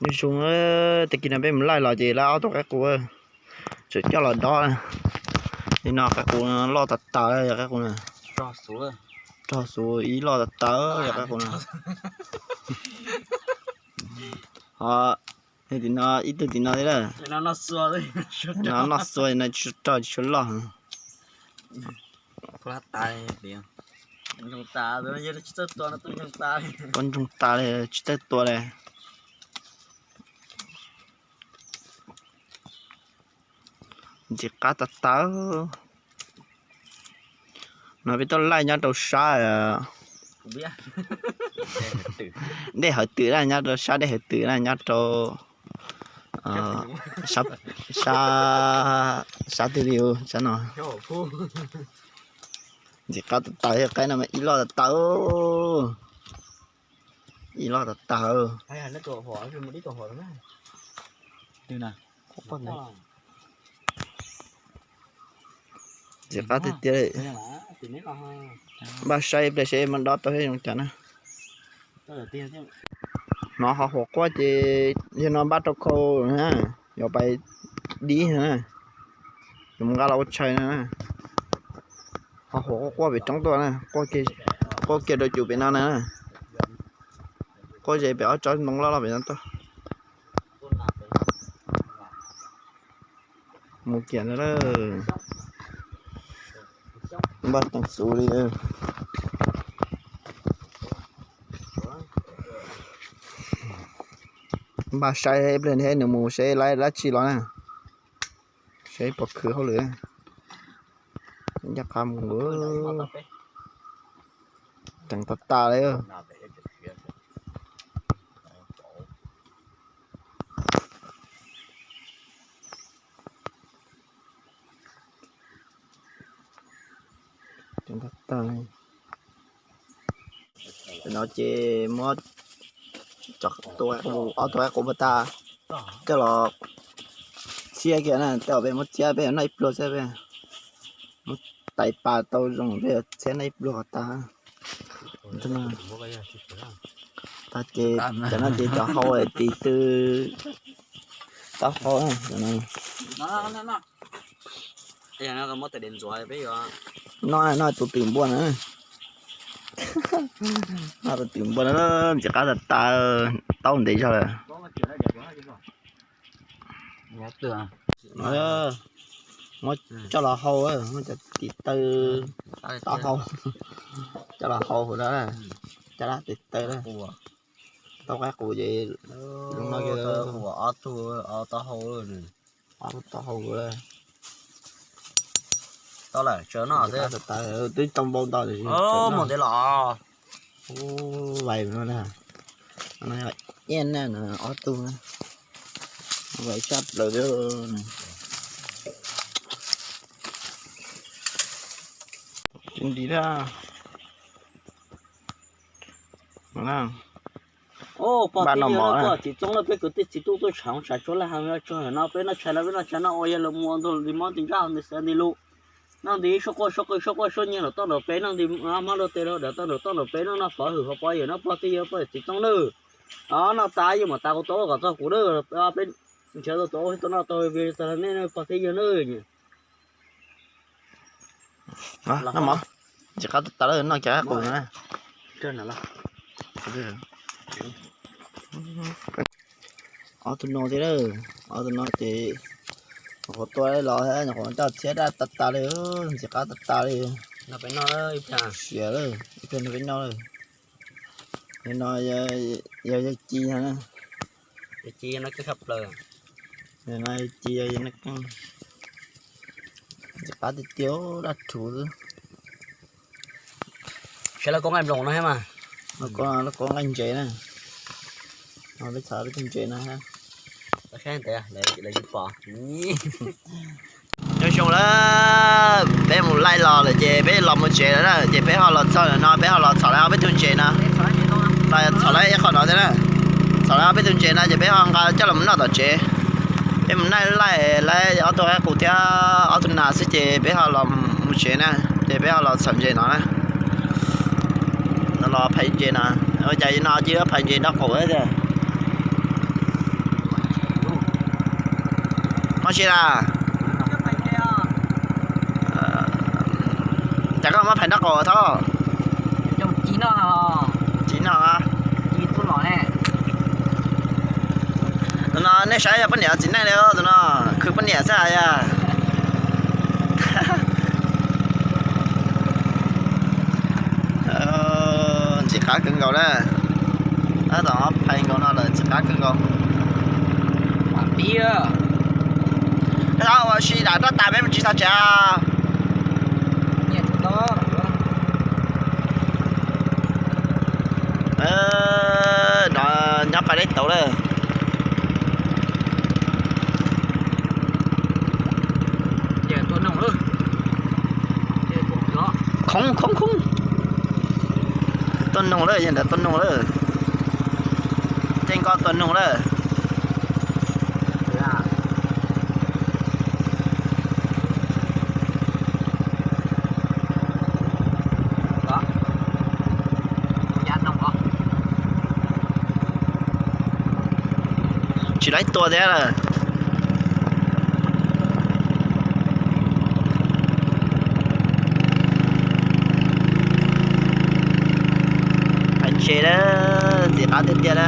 Zoo, tag kis no peb mus laij los ces laij ob tug qaib qus tseem coj los dob. Li no qaib qus loj tas tas li, qaib qus na. Rog xuv ib loj tas tas, yog qaib qus na. Ho tim no, ib tug tim no thiab lawm. No noj xua no tsis rog tsis tshua loj. Pob ntsoog tas li tsis txawj tua li. Ntxim qab tas tas. No peb tuaj laij nyob rau sab dej Hawv Twm na, nyob rau sab dej Hawv Twm na, nyob rau sab twg li sab no. Ntxim qab tas tas, qaib no mas ib loj tas tas. Ib loj tas tas. Ntxim qab tiag tiag. Npaj saib pliag seb muab dob tau thiab zoo cas na. Hnov ho huam quaj ces yog no npaj rau khau na, yuav pais dib na, yuav mus nqa los ua tshais na. Ho huam quaj quaj pem roob tuaj na, quaj kiag rau cum pem no na, quaj ze pem ob tsob ntoo loj loj pem no tuaj. Mus kiag ntawd lawm. Npaj teev xuv li. Npaj saib ib pliag nws mus seb laib dab tsi los na, seb puas khwv hauj lwm. Ncaj qha mus, teev tas tas li. No ces muab ob tug qaib qus pag tas coj los txhiab kiag na, tej zaum peb muab txhiab peb noj ib pluag xwb, peb muab tais pas tau zoo peb yuav txhiab noj ib pluag tas. Tag ces cov no ces cov hau tis tw taub hau. No, no tus twm npua na, no tus twm npua na, ntxim qab tas tas, taub ntev zog lawm. Muab coj los hau, muab cov tis taw taub hau coj los hau hauv na, caj dab tis taw na. Taub qaib qus ces zoo no, ob tug taub hau, ob tug taub hau. Tau lawm, tsawv noj xwb. Twb tau npau ntau, mus ntev los. Ub, vais no na, iab na, ob tug na, vais sab plaws. Tsis nti thiab. Pog tij yawg, koj txiv txoob lawm, peb kwv tij txiv tub tuaj tsham tsam tsuag laj heev, tsuag no peb noj tshais los peb noj tshais no ua yawg los mus ua ntu li mob nti ntsaj nti xav nti lus. Noj nti suab quaj suab qw suab quaj suab nyiaj los toj nrog peb, noj nti mab luaj tes los dam toj nrog toj nrog peb, noj noj pov hwm hauv pov yawm, noj pog tij yawg pog txiv txoob lawm. Noj tas yeej mam tas kuv tau kom txog kuv lawm, peb nrhiav tau tus ua tau noj tau vim tag nej pog tij yawg na. Noj mov, ntxim qab tas tas lawm, noj kiag qus na. Ob tug no thiab, ob tug no ces nyuam qhuav tua los, nyuam qhuav coj txhiab daj tas tas li, ntxim qab tas tas li. Siav lawm, ib pliag nrog peb noj lawm. Yog no yog yawg ci no, yawg ci yawg no keej, ntxim qab tiag tiag, daj rhuv xwb. Saib lawv kov nqaij nploos no thiab mas. Lawv kov nqaij ntses na. Peb txhom peb tug ntses no. Nyob zoo lawm, peb mus laij los lawm ces peb los mus tsev lawm na, ces peb ho los txog ntawm no, peb ho los txhom lawv ob peb tug ntses no. Los txhom lawv ib qho no thiab na. Txhom lawv ob peb tug ntses no ces peb ho nqa coj los mus noj tom tsev. Peb mus laij laij, laij ob tug qaib qus thiab ob tug nas xwb ces peb ho los mus tsev na, ces peb ho los txhom ntses no na. Los phais ntses no, ua cas no cia phais ntses nrog qaum thiab tiag. Ua si na. Cas koj muab phais nraub qaum thov? Ci no. Tus no nej saib yog poj niam txiv neej li, tus no khwv poj niam xwb hais yog. Ntxim qab kawg nkaus na. Tab tom phais nkaus no lawm ntxim qab kawg nkaus. Peb txhob ua si dam rab tas peb mus tsis txog tsev. No nyob pas deb tauv lawm. Khoob khoob khoob. Tuaj noog lawm, yog ntawd tuaj noog lawm. Tej nkoj tuaj noog lawm. Tsis laib tua thiab lawm. Hais ntses na, ntxim qab tiag tiag na.